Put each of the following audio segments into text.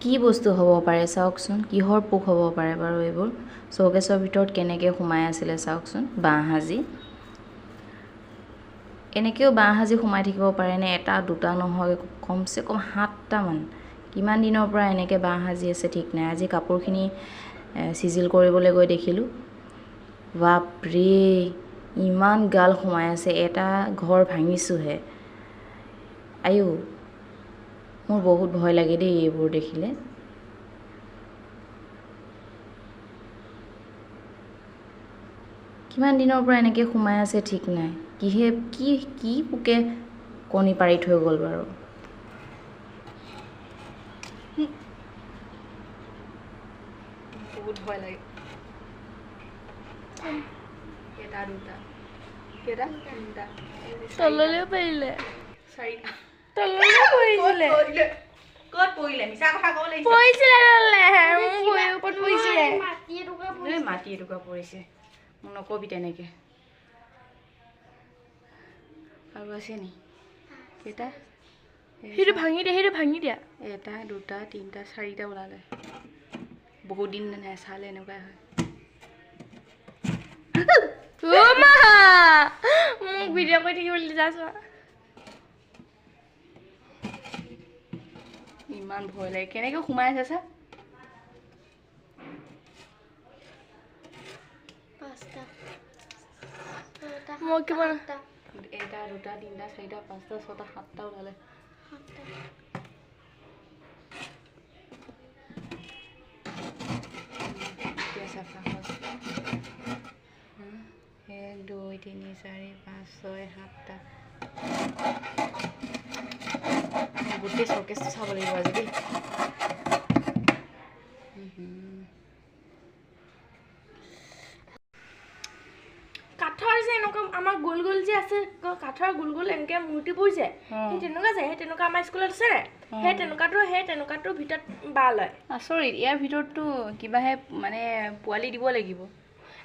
কি বস্তু হ'ব পাৰে চাওকচোন, কিহৰ পোক হ'ব পাৰে বাৰু এইবোৰ? শ্ব'কেছৰ ভিতৰত কেনেকৈ সোমাই আছিলে চাওকচোন, বাঁহ সাজি। এনেকৈও বাঁহ সাজি সোমাই থাকিব পাৰেনে? এটা দুটা নহয়, কমচে কম 7টামান। কিমান দিনৰ পৰা এনেকৈ বাঁহ সাজি আছে ঠিক নাই। আজি কাপোৰখিনি চিজিল কৰিবলৈ গৈ দেখিলোঁ, বাপৰে ইমান গাল সোমাই আছে। এটা ঘৰ ভাঙিছোঁহে। আইও, মোৰ বহুত ভয় লাগে দেই এইবোৰ দেখিলে। কিমান দিনৰ পৰা এনেকৈ সোমাই আছে ঠিক নাই। কিহে কি কি পোকে কণী পাৰি থৈ গ'ল বাৰু। বহুত ভয় লাগে। এটা দুটা কেইটা তিনিটা তললৈও পৰিলে, চাৰিটা তললৈও পৰিছিলে। ক'ত পৰিলে? মিছা কথা ক'ব লাগিছে। পৰিছিলে তললৈ, মোৰ ভৰিৰ ওপৰত পৰিছিলে। মাটি এটুকুৰা পৰিছে, মোক নকবি তেনেকৈ। আৰু আছে নি কেইটা? সেইটো ভাঙি দিয়া, সেইটো ভাঙি দিয়া। এটা দুটা তিনিটা চাৰিটা ওলালে। বহুত দিন নেচালে এনেকুৱাই হয়। অ' মা, মোক ভিডিঅ' কৰি থাকিবলৈ যা চোৱা। ইমান ভয় লাগে, কেনেকৈ সোমাই আছে চা। মই কিমান এটা দুটা তিনিটা চাৰিটা পাঁচটা ছটা সাতটা ওলালে। এতিয়া চাফা হৈছে। 1 2 3 4 5 6 7টা। গোটেই শ্ব'কেছটো চাব লাগিব আজি দেই। কাঠৰ যে এনেকুৱা আমাৰ গোল গোল যে আছে, কাঠৰ গোল গোল এনেকৈ মূৰ্তিবোৰ যে, সেই তেনেকুৱা যে, সেই তেনেকুৱা আমাৰ স্কুলত আছে নাই? সেই তেনেকুৱাটোৰ ভিতৰত বাঁহ লয়। আচৰিত, ইয়াৰ ভিতৰততো কিবাহে মানে পোৱালি দিব লাগিব।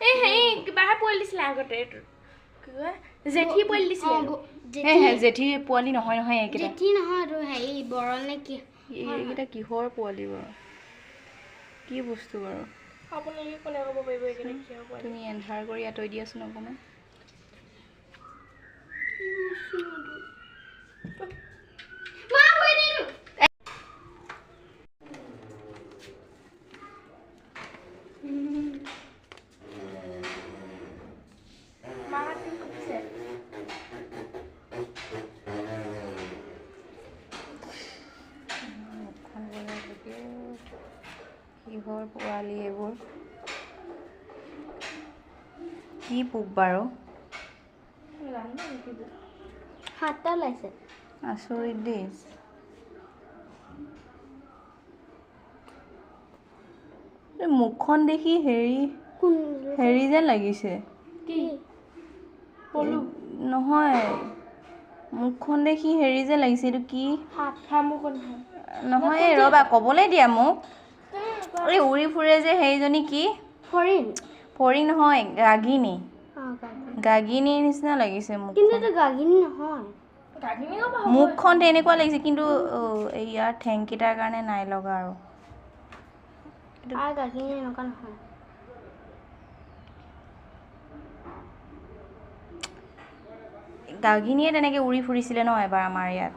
এই হেৰি কিবাহে পোৱালি দিছিলে আগতে, এইটো কি কয়, জেঠী পোৱালি দিছিলে। জেঠী পোৱালি নহয় নহয়, এইকেইটা জেঠী নহয়, এইটো হেৰি বৰল নে কি? এইকেইটা কিহৰ পোৱালি বাৰু? কি বস্তু বাৰু? আপোনালোকে কোনে ক'ব পাৰিব এইকেইটা কিহৰ পোৱালি? তুমি এন্ধাৰ কৰি আঁতৰি দিয়াচোন অকণমান। মুখখন বনাই থাকে। কিহৰ পোৱালি এইবোৰ? কি পোক বাৰু? সাতটা ওলাইছে। আচৰিত দেই। মুখখন দেখি হেৰি হেৰি যেন লাগিছে। কি নহয়, মুখখন দেখি হেৰি যেন লাগিছে। এইটো কি? নহয় ৰ'বা, ক'বলৈ দিয়া মোক। এই উৰি ফুৰে যে সেইজনী কি? ফৰিং। ফৰিং নহয়, গাগিনী। গাগিনীৰ নিচিনা লাগিছে মুখখন। মুখখন তেনেকুৱা লাগিছে, কিন্তু ইয়াৰ ঠেংকেইটাৰ কাৰণে নাই লগা আৰু। গাগিনীয়ে তেনেকৈ উৰি ফুৰিছিলে ন এবাৰ আমাৰ ইয়াত।